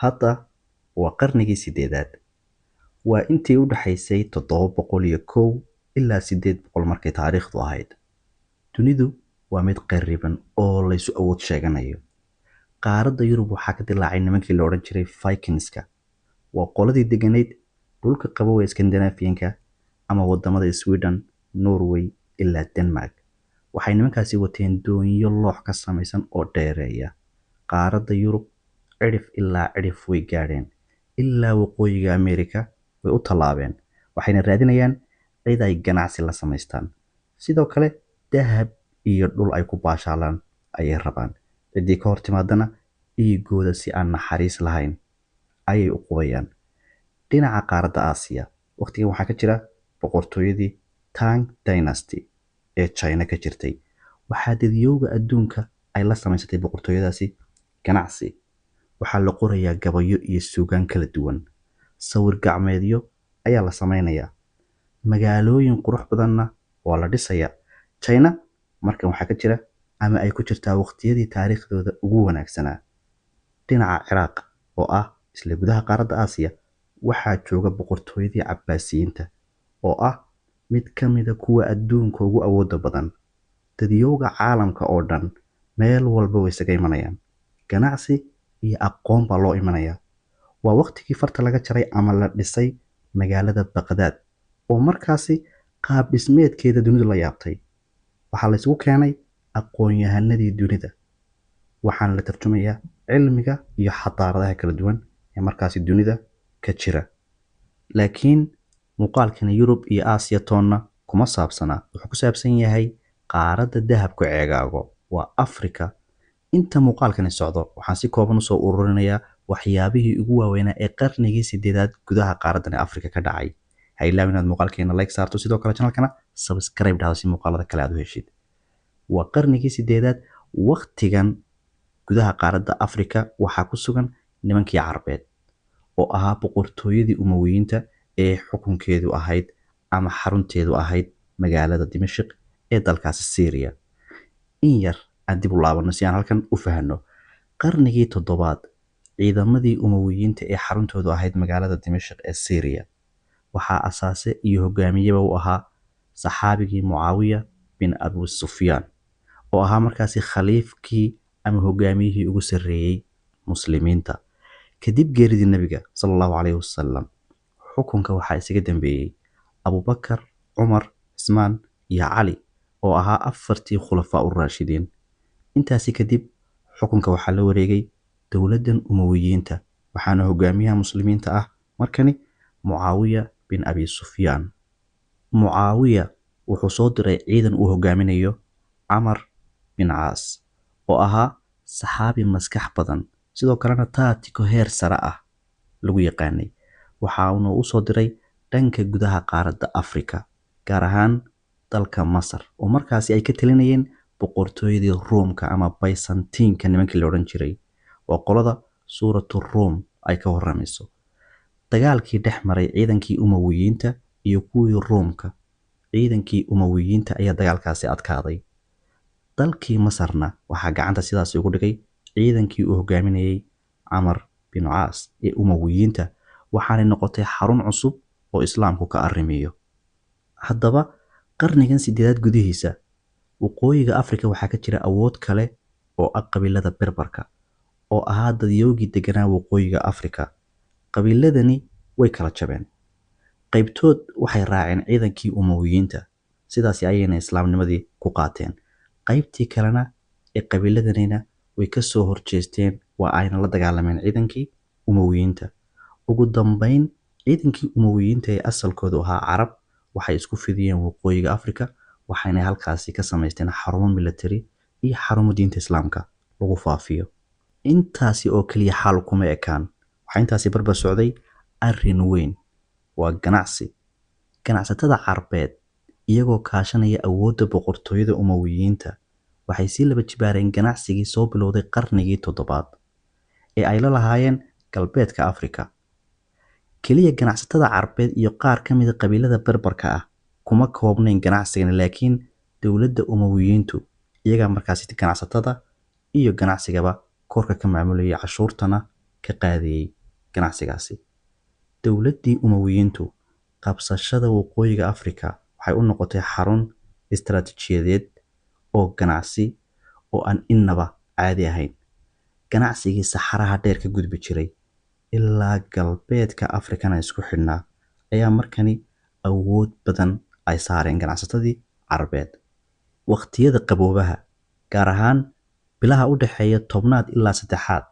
Hadda waa qarnigii 8aad. Waa intii u dhaxaysay 701 ilaa 800 markay taariikhdu ahayd. Dunidu waa mid qarriban oo laysu awood sheeganayo. Qaaradda Yurub waxaa ka dilaacay nimankii la odhan jiray Vikingska. Waa qoladii deganayd dhulka qabow ee Scandinavian-ka ama wadamada Sweden, Norway ilaa Denmark. Waxay nimankaasi wateen doonyo loox ka samaysan oo dheereeya. Qaaradda Yurub cidhif ilaa cidhif way gaadheen, ilaa waqooyiga Ameerika way u tallaabeen. Waxayna raadinayaan cid ay ganacsi la samaystaan. Sidoo kale dahab iyo dhul ay ku baashaalaan ayay rabaan. Ciddii ka hor timaadana dhiigooda si aan naxariis lahayn ayay u qubayaan. Dhinaca qaaradda Aasiya waqtigan waxaa ka jira boqortooyadii Tang Dynasty ee China ka jirtay. Waxaa dadyowga adduunka ay la samaysatay boqortooyadaasi ganacsi. Waxaa la qorayaa gabayo iyo suugaan kala duwan. Sawir gacmeedyo ayaa la sameynayaa. Magaalooyin qurux badanna waa la dhisayaa. China markan waxaa ka jira ama ay ku jirtaa waqtiyadii taariikhdooda ugu wanaagsanaa. Dhinaca Ciraaq oo ah isla gudaha qaaradda Aasiya waxaa jooga boqortooyadii Cabbaasiyiinta oo ah mid ka mid ah kuwa adduunka ugu awoodda badan. Dadyowga caalamka oo dhan meel walba way isaga imanayaan. Ganacsi iyo aqoon baa loo imanayaa. Waa waqtigii farta laga jaray ama la dhisay magaalada Baqdaad oo markaasi qaab dhismeedkeeda dunidu la yaabtay. Waxaa la isugu keenay aqoon-yahanadii dunida. Waxaana la tarjumayaa cilmiga iyo xadaaradaha kala duwan ee markaasi dunida ka jira. Laakiin muuqaalkani Yurub iyo Aasiya toonna kuma saabsana. Wuxuu ku saabsan yahay qaaradda dahabku ceegaago, waa Afrika. Inta muuqaalkani socdo waxaan si kooban usoo ururinayaa waxyaabihii ugu waaweynaa ee qarnigii 8aad gudaha qaaraddan Afrika ka dhacay. Ha ilaawin inaad muuqaalkeena like saarto, sidoo kale channelkana subscribe dhahdo si muuqaalada kale aad u heshid. Waa qarnigii 8aad. Waqtigan gudaha qaaradda Afrika waxaa ku sugan nimankii Carbeed oo ahaa boqortooyadii Umawiyiinta ee xukunkeedu ahayd ama xarunteedu ahayd magaalada Dimashq ee dalkaasi Syria. In yar aan dib u laabano si aan halkan u fahanno. Qarnigii 7aad ciidamadii Umawiyiinta ee xaruntoodu ahayd magaalada Dimashq ee Syria waxaa asaase iyo hogaamiyeba u ahaa saxaabigii Mucaawiya bin Abu Sufyaan oo ahaa markaasi khaliifkii ama hogaamiyihii ugu sarreeyey muslimiinta. Kadib geeridii nabiga sallallahu alayhi wasallam xukunka waxaa isaga dambeeyey Abubakar, Cumar, Cismaan iyo Cali oo ahaa afartii khulafaa ur-raashidiin. Intaasi kadib xukunka waxaa la wareegay dowladdan Umawiyiinta, waxaana hogaamiyaha muslimiinta ah markani Mucaawiya bin Abi Sufyaan. Mucaawiya wuxuu soo diray ciidan uu hogaaminayo Camar bin Caas oo ahaa saxaabi maskax badan, sidoo kalena taatiko heer sare ah lagu yaqaanay. Waxaana u soo diray dhanka gudaha qaaradda Afrika, gaar ahaan dalka Masar oo markaasi ay ka talinayeen boqortooyadii Ruumka ama Byzantine-ka nimankii la odhan jiray. Waa qolada suuratu Ruum ay ka warramayso. Dagaalkii dhex maray ciidankii Umawiyiinta iyo kuwii Ruumka, ciidankii Umawiyiinta ayaa dagaalkaasi adkaaday. Dalkii Masarna waxaa gacanta sidaasi ugu dhigay ciidankii uu hogaaminayay Camar bin Caas ee Umawiyiinta, waxaanay noqotay xarun cusub oo islaamku ka arrimiyo. Haddaba qarnigan 8aad gudihiisa waqooyiga Afrika waxaa ka jira awood kale oo ah qabiilada Berberka oo ahaa dadyowgii deganaa waqooyiga Afrika. Qabiiladani way kala jabeen. Qaybtood waxay raaceen ciidankii Umawiyiinta, sidaasi ayayna islaamnimadii ku qaateen. Qaybtii kalena ee qabiiladanina way ka soo horjeesteen, waa ayna la dagaalameen ciidankii Umawiyiinta. Ugu dambeyn ciidankii Umawiyiinta ee asalkoodu ahaa Carab waxay isku fidiyeen waqooyiga Afrika, waxayna halkaasi ka samaysteen xarumo military iyo xarumo diinta islaamka lagu faafiyo. Intaasi oo kaliya xaal kuma ekaan. Waxaa intaasi barbar socday arrin weyn, waa ganacsi. Ganacsatada Carbeed iyagoo kaashanaya awoodda boqortooyada Umawiyiinta waxay sii laba jibaareen ganacsigii soo bilowday qarnigii 7aad ee ay la lahaayeen galbeedka Afrika. Kaliya ganacsatada Carbeed iyo qaar ka mid ah qabiilada Berberka ah kuma koobnayn ganacsigan, laakiin dowladda Umawiyiintu iyagaa markaasi ganacsatada iyo ganacsigaba korka ka maamulayay, cashuurtana ka qaadayey ganacsigaasi. Dowladdii Umawiyiintu qabsashada waqooyiga Afrika waxay u noqotay xarun istaraatiijiyadeed oo ganacsi oo aan innaba caadi ahayn. Ganacsigii saxaraha dheer ka gudbi jiray ilaa galbeedka Afrikana isku xidhnaa ayaa markani awood badan ay saareen ganacsatadii Carbeed. Waqtiyada qaboobaha, gaar ahaan bilaha u dhexeeya 10aad ilaa 3aad,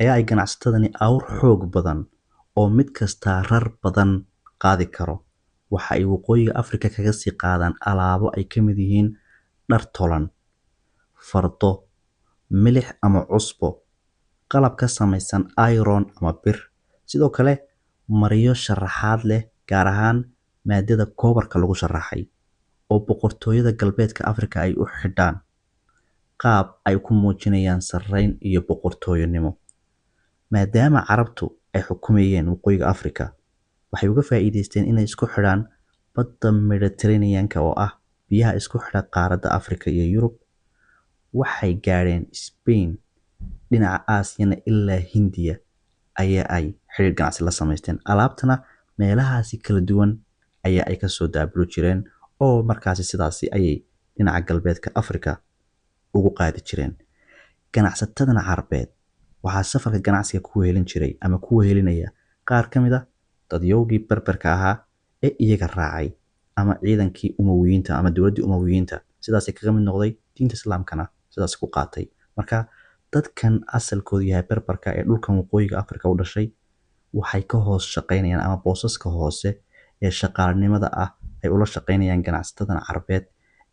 ayaa ay ganacsatadani awr xoog badan oo mid kastaa rar badan qaadi karo waxa ay waqooyiga Afrika kaga sii qaadaan alaabo ay ka mid yihiin dhar tolan, fardo, milix ama cusbo, qalab ka samaysan iron ama bir, sidoo kale maryo sharaxaad leh, gaar ahaan maadada koobarka lagu sharaxay oo boqortooyada galbeedka Afrika ay u xidhaan qaab ay ku muujinayaan sarreyn iyo boqortooyonimo. Maadaama Carabtu ay xukumayeen waqooyiga Afrika, waxay uga faa'iidaysteen inay isku xidhaan badda Mediterranean-ka oo ah biyaha isku xidha qaaradda Afrika iyo Yurub. Waxay gaadheen Spain, dhinaca Aasiyana ilaa Hindiya ayaa ay xidhiidh ganacsi la samaysteen. Alaabtana meelahaasi kala duwan ayaa ay kasoo daabuli jireen oo markaasi sidaasi ayay dhinaca galbeedka Afrika ugu qaadi jireen. Ganacsatadana Carbeed waxaa safarka ganacsiga ku wehelin jiray ama ku wehelinaya qaar ka mid ah dadyowgii Berberka ahaa ee iyaga raacay ama ciidankii Umawiyiinta ama dowladdii Umawiyiinta, sidaasay kaga mid noqday, diinta Islaamkana sidaas ku qaatay. Marka dadkan asalkoodu yahay Berberka ee dhulkan waqooyiga Afrika u dhashay waxay ka hoos shaqaynayaan ama boosaska hoose ee shaqaalanimada ah ay ula shaqaynayaan ganacsatadan Carbeed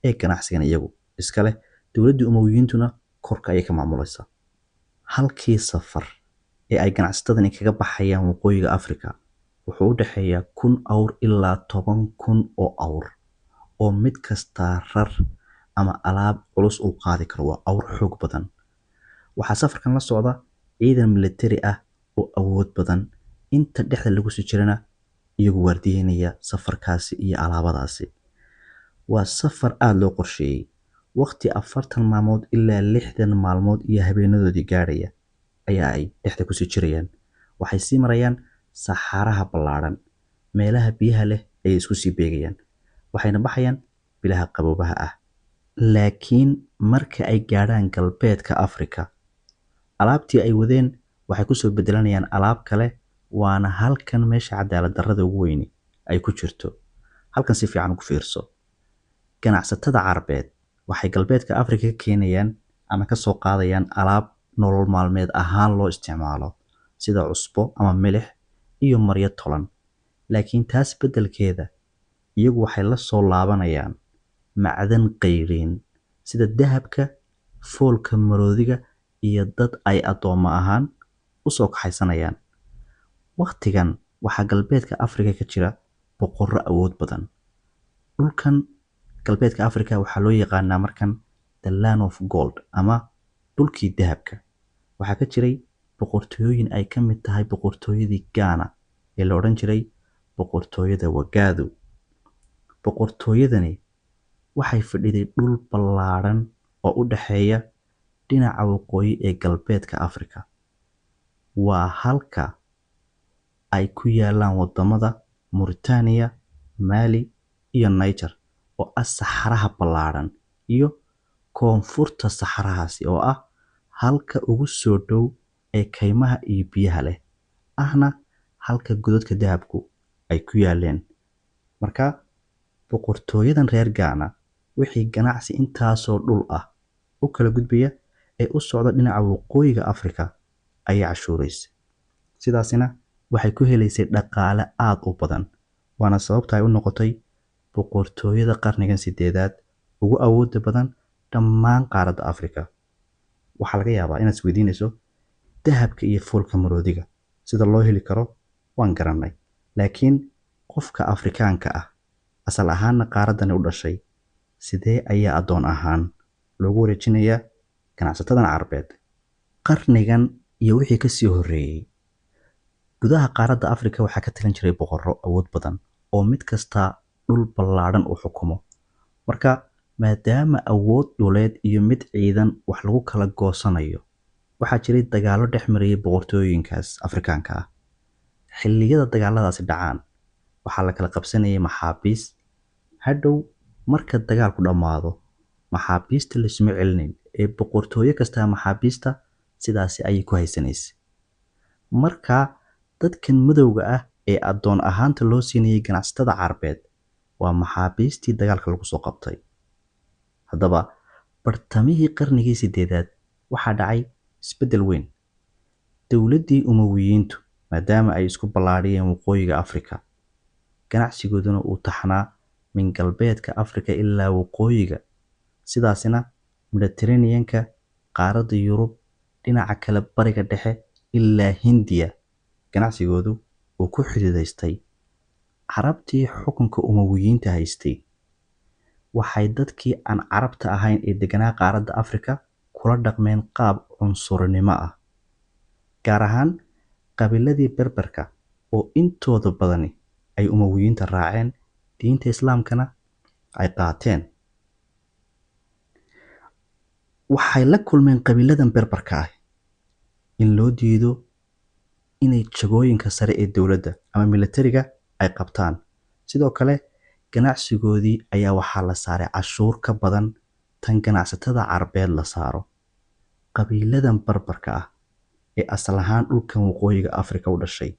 ee ganacsigan iyagu iska leh. Dowladdii Umawiyiintuna korka ayay ka maamulaysaa. Halkii safar ee ay ganacsatadani kaga baxayaan waqooyiga Afrika wuxuu u dhexeeyaa 1000 awr ilaa 10,000 oo awr oo mid kastaa rar ama alaab culus uu qaadi karo. Waa awr xoog badan. Waxaa safarkan la socda ciidan militari ah oo awood badan, inta dhexda lagu sii jirana iyagu waardiyeynaya safarkaasi iyo alaabadaasi. Waa safar aada loo qorsheeyey. Waqti 40 maalmood ilaa 60 maalmood iyo habeenadoodii gaadhaya ayaa ay dhexda kusii jirayaan. Waxay sii marayaan saxaaraha ballaadhan, meelaha biyaha leh ayay isku sii beegayaan, waxayna baxayaan bilaha qaboobaha ah. Laakiin marka ay gaadhaan galbeedka Afrika, alaabtii ay wadeen waxay kusoo bedelanayaan alaab kale, waana halkan meesha cadaalad darrada ugu weyni ay ku jirto. Halkan si fiican ugu fiirso. Ganacsatada Carbeed waxay galbeedka Afrika ka keenayaan ama ka soo qaadayaan alaab nolol maalmeed ahaan loo isticmaalo sida cusbo ama milix iyo maryo tolan. Laakiin taas beddelkeeda iyagu waxay la soo laabanayaan macdan qayriin sida dahabka, foolka maroodiga iyo dad ay addoommo ahaan u soo kaxaysanayaan. Waqtigan waxaa galbeedka Afrika ka jira boqorro awood badan. Dhulkan galbeedka Afrika waxaa loo yaqaanaa markan the land of gold ama dhulkii dahabka. Waxaa ka jiray boqortooyooyin ay ka mid tahay boqortooyadii Ghana ee la odhan jiray boqortooyada Wagaadu. Boqortooyadani waxay fadhiday dhul ballaadhan oo u dhexeeya dhinaca waqooyi ee galbeedka Afrika. Waa halka ay ku yaalaan wadamada Mauritania, Mali iyo Niger oo ah saxaraha ballaadhan iyo koonfurta saxarahaasi oo ah halka ugu soo dhow ee kaymaha iyo biyaha leh, ahna halka godadka dahabku ay ku yaaleen. Marka boqortooyadan reer Ghana wixii ganacsi intaasoo dhul ah u kala gudbaya ee u socda dhinaca waqooyiga Afrika ayay cashuuraysay. Sidaasina waxay ku helaysay dhaqaale aada u badan, waana sababta ay u noqotay boqortooyada qarnigan 8aad ugu awoodda badan dhammaan qaaradda Afrika. Waxaa laga yaabaa inaad isweydiinayso dahabka iyo foolka maroodiga sida loo heli karo waan garannay, laakiin qofka Afrikaanka ah asal ahaanna qaaraddani u dhashay sidee ayaa addoon ahaan loogu wareejinayaa ganacsatadan Carbeed? Qarnigan iyo wixii kasii horreeyey gudaha qaaradda Afrika waxaa ka talin jiray boqorro awood badan oo mid kasta dhul ballaadhan uu xukumo. Marka maadaama awood dhuleed iyo mid ciidan wax lagu kala goosanayo, Waxaa jiray dagaallo dhex marayay boqortooyooyinkaas Afrikaanka ah. Xilliyada dagaaladaasi dhacaan waxaa la kala qabsanayay maxaabiis. Hadhow marka dagaalku dhammaado, maxaabiista laysuma celinayn ee boqortooyo kastaa maxaabiista sidaasi ayay ku haysanaysay. Marka dadkan madowga ah ee addoon ahaanta loo siinayay ganacsatada Carbeed waa maxaabiistii dagaalka lagu soo qabtay. Haddaba bartamihii qarnigii 8aad waxaa dhacay isbeddel weyn. Dowladdii Umawiyiintu maadaama ay isku ballaadhiyeen waqooyiga Afrika, ganacsigooduna uu taxnaa min galbeedka Afrika ilaa waqooyiga, sidaasina Mediterranean-ka, qaaradda Yurub, dhinaca kale Bariga Dhexe ilaa Hindiya ganacsigoodu uu ku xididaystay. Carabtii xukunka Umawiyiinta haystay waxay dadkii aan Carabta ahayn ee deganaa qaaradda Afrika kula dhaqmeen qaab cunsurinimo ah, gaar ahaan qabiiladii Berberka oo intooda badani ay Umawiyiinta raaceen, diinta Islaamkana ay qaateen. Waxay la kulmeen qabiiladan Berberka ah in loo diido inay jagooyinka sare ee dowladda ama militariga ay qabtaan. Sidoo kale ganacsigoodii ayaa waxaa la saaray cashuur ka badan tan ganacsatada Carbeed la saaro. Qabiiladan Berberka ah ee asal ahaan dhulkan waqooyiga Afrika u dhashay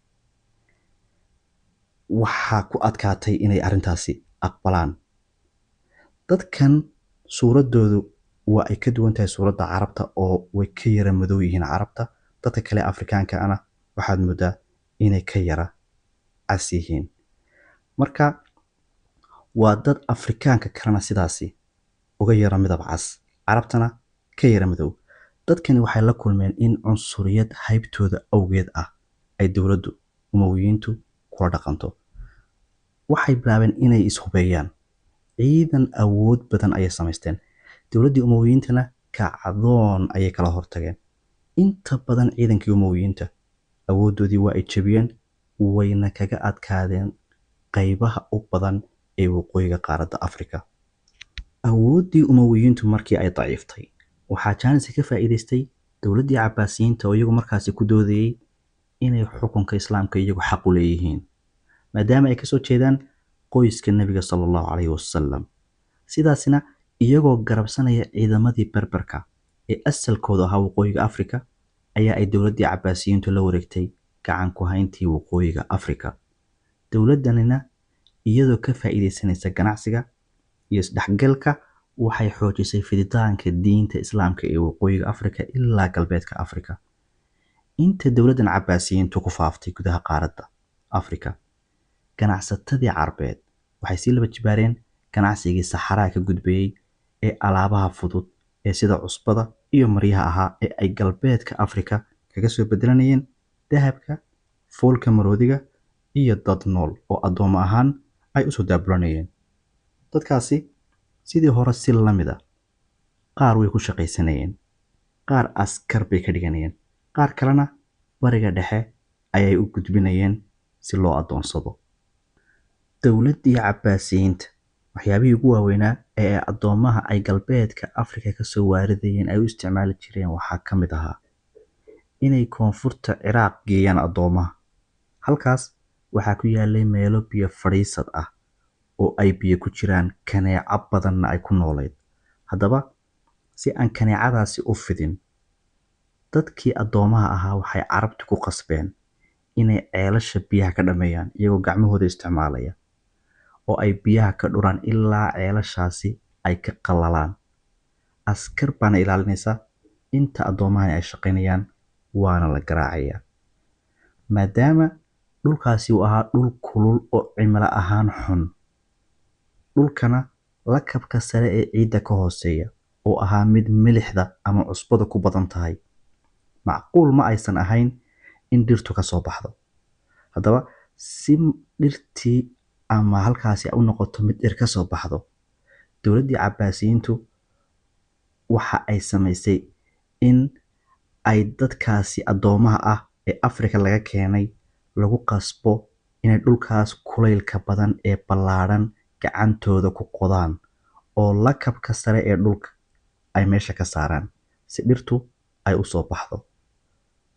waxaa ku adkaatay inay arrintaasi aqbalaan. Dadkan suuraddoodu waa ay ka duwan tahay suuradda Carabta oo way ka yara madow yihiin Carabta. Dadka kale Afrikaanka ana waxaad moodaa inay ka yara cas yihiin. Marka waa dad Afrikaanka kalena sidaasi uga yara midab cas, Carabtana ka yara madow. Dadkani waxay la kulmeen in cunsuriyad haybtooda awgeed ah ay dowladdu Umawiyiintu kula dhaqanto. Waxay bilaabeen inay ishubeeyaan. Ciidan awood badan ayay samaysteen. Dowladdii Umawiyiintana kacdoon ayay kala hortageen. Inta badan ciidankii Umawiyiinta awooddoodii waa ay jebiyeen, wayna kaga adkaadeen qaybaha u badan ee waqooyiga qaaradda Afrika. Awooddii Umawiyiintu markii ay daciiftay, waxaa jaanisi ka faa'iidaystay dowladdii Cabbaasiyiinta oo iyagu markaasi ku doodayay inay xukunka Islaamka iyagu xaq u leeyihiin, maadaama ay kasoo jeedaan qoyska Nebiga sala allahu calayhi wasalam. Sidaasina iyagoo garabsanaya ciidamadii Berberka ee asalkoodu ahaa waqooyiga Afrika ayaa ay dowladdii Cabbaasiyiintu la wareegtay gacan ku hayntii waqooyiga Afrika. Dowladdanina iyadoo ka faa'iidaysanaysa ganacsiga iyo isdhexgalka waxay xoojisay fiditaanka diinta Islaamka ee waqooyiga Afrika ilaa galbeedka Afrika. Inta dowladdan Cabbaasiyiintu ku faaftay gudaha qaaradda Afrika, ganacsatadii Carbeed waxay sii laba jibaareen ganacsigii saxaraha ka gudbayay ee alaabaha fudud ee sida cusbada iyo maryaha ahaa ee ay galbeedka Afrika kaga soo bedelanayeen dahabka, foolka maroodiga iyo dad nool oo addoommo ahaan ay usoo daabulanayeen. Dadkaasi sidii hore si la mid ah, qaar way ku shaqaysanayeen, qaar askar bay ka dhiganayeen, qaar kalena Bariga Dhexe ayay u gudbinayeen si loo addoonsado. Dowladdii Cabbaasiyiinta waxyaabihii ugu waaweynaa ee addoommaha ay galbeedka Afrika ka soo waaridayeen ay u isticmaali jireen waxaa ka mid ahaa inay koonfurta Ciraaq geeyaan addoommaha. Halkaas waxaa ku yaalay meelo biyo fadhiisad ah oo ay biyo ku jiraan, kaneeco badanna ay ku noolayd. Haddaba si aan kaneecadaasi u fidin, dadkii addoommaha ahaa waxay Carabtu ku qasbeen inay ceelasha biyaha ka dhameeyaan iyagoo gacmahooda isticmaalaya, oo ay biyaha ka dhuraan ilaa ceelashaasi ay ka qallalaan. Askar baana ilaalinaysa inta addoomahani ay shaqaynayaan, waana la garaacayaa. Maadaama dhulkaasi uu ahaa dhul kulul oo cimilo ahaan xun, dhulkana lakabka sare ee ciidda ka hooseeya oo ahaa mid milixda ama cusbada ku badan tahay, macquul ma aysan ahayn in dhirtu ka soo baxdo. Haddaba si dhirtii ama halkaasi u noqoto mid dhir ka soo baxdo, dowladdii Cabbaasiyiintu waxa ay samaysay in ay dadkaasi addoommaha ah ee Afrika laga keenay lagu qasbo inay dhulkaas kulaylka badan ee ballaadhan gacantooda ku qodaan oo lakabka sare ee dhulka ay meesha ka saaraan si dhirtu ay u soo baxdo.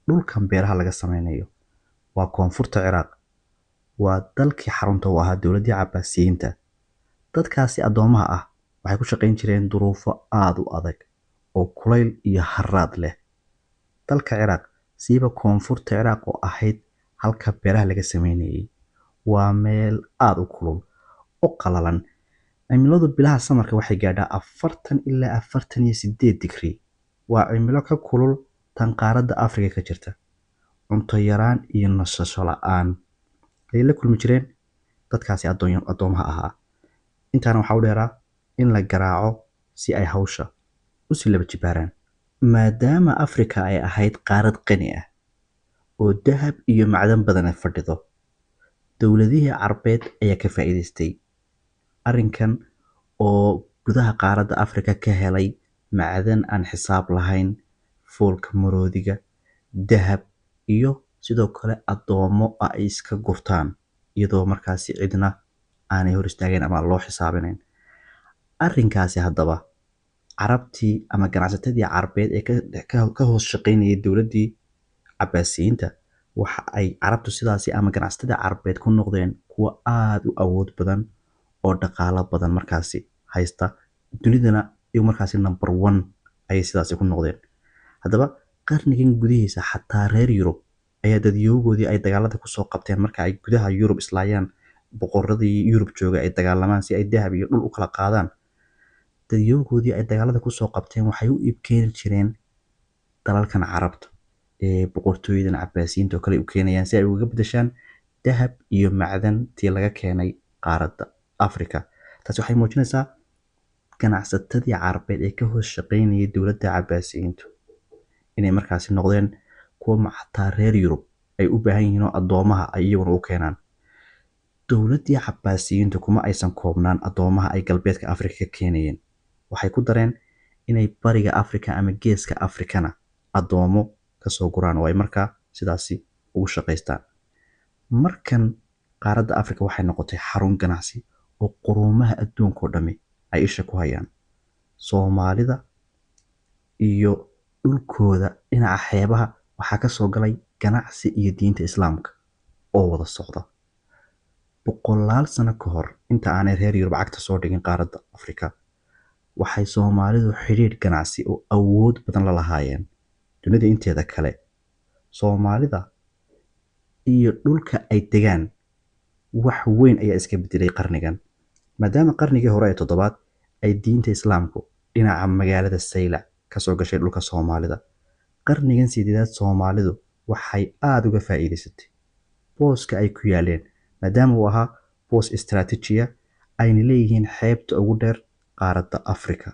Dhulkan beeraha laga sameynayo waa koonfurta Ciraaq. Waa dalkii xarunta u ahaa dowladdii Cabbaasiyiinta. Dadkaasi addoomaha ah waxay ku shaqayn jireen duruufo aada u adag oo kulayl iyo haraad leh. Dalka Ciraaq, siiba koonfurta Ciraaq oo ahayd halka beeraha laga sameynayay, waa meel aada u kulul oo qalalan. Cimiladu bilaha samarka waxay gaadhaa 40 ilaa 48 digrii. Waa cimilo ka kulul tan qaaradda Afrika ka jirta. Cunto yaraan iyo nasasho la'aan ayay la kulmi jireen dadkaasi addoomaha ahaa. Intaana waxaa u dheeraa in la garaaco si ay hawsha usii laba jibaaraan. Maadaama Afrika ay ahayd qaarad qani ah oo dahab iyo macdan badan ay fadhido, dowladihii Carbeed ayaa ka faa'iidaystay arrinkan oo gudaha qaaradda Afrika ka helay macdan aan xisaab lahayn, foolka maroodiga, dahab iyo sidoo kale addoomo ay iska gurtaan, iyadoo markaasi cidna aanay hor istaageen ama loo xisaabinayn. Arrinkaasi haddaba Carabtii ama ganacsatadii Carbeed ee ka hoos shaqaynayay dowladdii Cabbaasiyiinta, waxa ay Carabtu sidaasi ama ganacsatada Carbeed ku noqdeen kuwo aada u awood badan oo dhaqaalo badan markaasi haysta dunidana, iyagu markaasi number one ayay sidaasi ku noqdeen. Haddaba qarnigan gudihiisa xataa reer Yurub ayaa dadyoogoodii ay dagaalada kusoo qabteen, marka ay gudaha Yurub islaayaan, boqoradii Yurub jooga ay dagaalamaan si ay dahab iyo dhul u kala qaadaan, dadyoogoodii ay dagaalada kusoo qabteen waxay u iibkeeni jireen dalalkan Carabta ee boqortooyadan Cabbaasiyiinta oo kale u keenayaan si ay uga bedeshaan dahab iyo macdantii laga keenay qaaradda Afrika. Taasi waxay muujinaysaa ganacsatadii Carbeed ee ka hoos shaqaynayay dowladda Cabbaasiyiintu inay markaasi noqdeen kuwa xataa reer Yurub ay u baahan yihiin oo addoomaha ay iyaguna u keenaan. Dowladdii Cabbaasiyiintu kuma aysan koobnaan addoomaha ay galbeedka Afrika ka keenayeen. Waxay ku dareen inay bariga Afrika ama geeska Afrikana addoomo kasoo guraan oo ay markaa sidaasi ugu shaqaystaan. Markan qaaradda Afrika waxay noqotay xarun ganacsi oo quruumaha adduunka oo dhami ay isha ku hayaan. Soomaalida iyo dhulkooda dhinaca xeebaha waxaa ka soo galay ganacsi iyo diinta Islaamka oo wada socda. Boqolaal sano ka hor inta aanay reer Yurub cagta soo dhigin qaaradda Afrika, waxay Soomaalidu xidhiidh ganacsi oo awood badan la lahaayeen dunida inteeda kale. Soomaalida iyo dhulka ay degaan wax weyn ayaa iska bedelay qarnigan, maadaama qarnigii hore ee toddobaad ay diinta Islaamku dhinaca magaalada Saylac kasoo gashay dhulka Soomaalida. Qarnigan sideedaad Soomaalidu waxay aada uga faa'iidaysatay booska ay ku yaaleen, maadaama uu ahaa boos istaraatiijiya ayna leeyihiin xeebta ugu dheer qaaradda Afrika.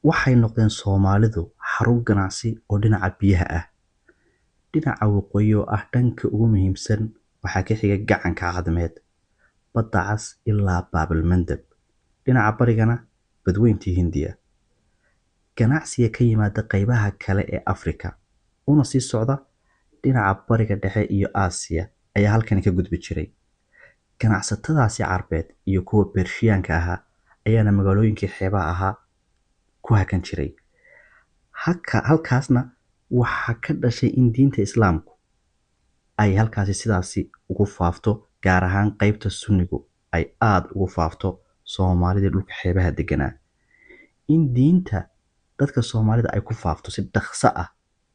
Waxay noqdeen Soomaalidu xarun ganacsi oo dhinaca biyaha ah. Dhinaca waqooyi oo ah dhanka ugu muhiimsan waxaa ka xiga gacanka Cadmeed, Badda Cas ilaa Baabalmandab, dhinaca barigana badweyntii Hindiya. Ganacsiga ka yimaada qaybaha kale ee Afrika una sii socda dhinaca bariga dhexe iyo Aasiya ayaa halkani ka gudbi jiray. Ganacsatadaasi Carbeed iyo kuwa Bershiyaanka ahaa ayaana magaalooyinkii xeebaha ahaa ku hakan jiray. Halkaasna waxaa ka dhashay in diinta Islaamku ay halkaasi sidaasi ugu faafto, gaar ahaan qaybta Sunnigu ay aada ugu faafto Soomaalida dhulka xeebaha deganaa. In diinta dadka Soomaalida ay ku faafto si dhaqso ah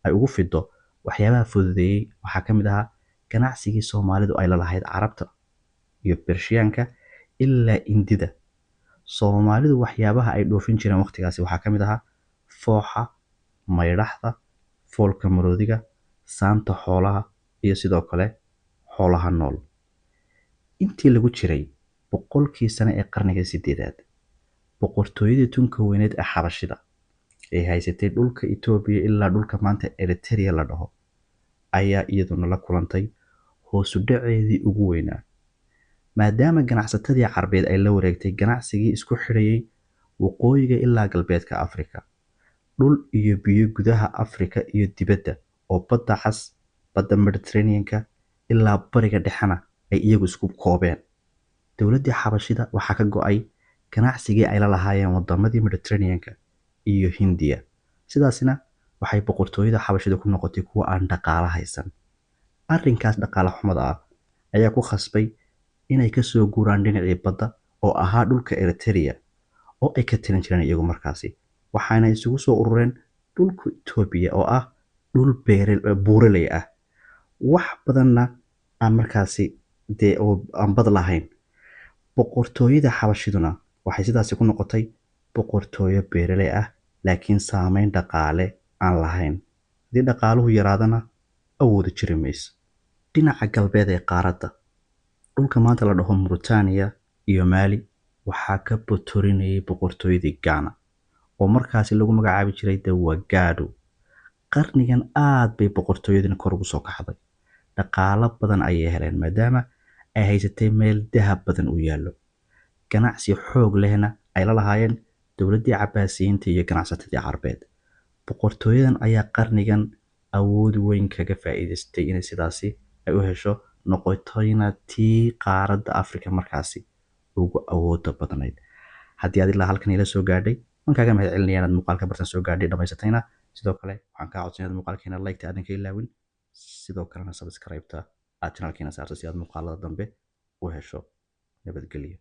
ay ugu fido, waxyaabaha fududeeyey waxaa ka mid ahaa ganacsigii Soomaalidu ay la lahayd Carabta iyo Bershiyaanka ilaa Indida. Soomaalidu waxyaabaha ay dhoofin jireen waqtigaasi waxaa ka mid ahaa fooxa, maydhaxda, foolka maroodiga, saanta xoolaha iyo sidoo kale xoolaha nool. Intii lagu jiray 100kii sano ee qarniga sideedaad, boqortooyadii tunka weyneed ee Xabashida ee haysatay dhulka Itoobiya ilaa dhulka maanta Eritrea la dhaho ayaa iyaduna la kulantay hoos u dhaceedii ugu weynaa, maadaama ganacsatadii Carbeed ay la wareegtay ganacsigii isku xidhayay waqooyiga ilaa galbeedka Afrika, dhul iyo biyo gudaha Afrika iyo dibadda oo Badda Cas, badda Mediterranean-ka ilaa bariga dhexena ay iyagu isku koobeen. Dowladdii Xabashida waxaa ka go'ay ganacsigii ay la lahaayeen wadamadii Mediterranean-ka iyo Hindiya. Sidaasina Waxay boqortooyada Xabashida ku noqotay kuwa aan dhaqaala haysan. Arrinkaas dhaqaale xumada ah ayaa ku khasbay inay kasoo guuraan dhinacii badda oo ahaa dhulka Eritrea oo ay ka talin jireen iyagu markaasi, waxaana isugu soo urureen dhulka Itoobiya oo ah dhul buuraley ah, wax badanna aan markaasi dee oo aan bad lahayn. Boqortooyada Xabashiduna waxay sidaasi ku noqotay boqortooyo beeraley ah, laakiin saameyn dhaqaale aan lahayn. Haddii dhaqaaluhu yaraadana, awoodi jiri mayso. Dhinaca galbeed ee qaaradda, dhulka maanta la dhaho Mauritania iyo Maali, waxaa ka botorinayay boqortooyadii Ghana oo markaasi lagu magacaabi jiray the Wagadu. Qarnigan aad bay boqortooyadani kor ugu soo kacday. Dhaqaalo badan ayay heleen maadaama ay haysatay meel dahab badan u yaallo, ganacsi xoog lehna ay la lahaayeen dowladdii Cabaasiyiinta iyo ganacsatadii Carbeed. Boqortooyadan ayaa qarnigan awood weyn kaga faa'iidaystay inay sidaasi ay u hesho, noqotayna tii qaaradda Afrika markaasi ugu awooda badnayd. Haddii aad ilaa halkan ila soo gaadhay, waan kaaga mahad celinaya inaad muuqaalka bartan soo gaadhay dhamaysatayna. Sidoo kale waxaan kaa codsanaya inaad muuqaalkeena like-ta aadan ka ilaawin, sidoo kalena subscribe-ta aad channelkeena saarto si aad muuqaalada dambe u hesho. Nabadgelyo.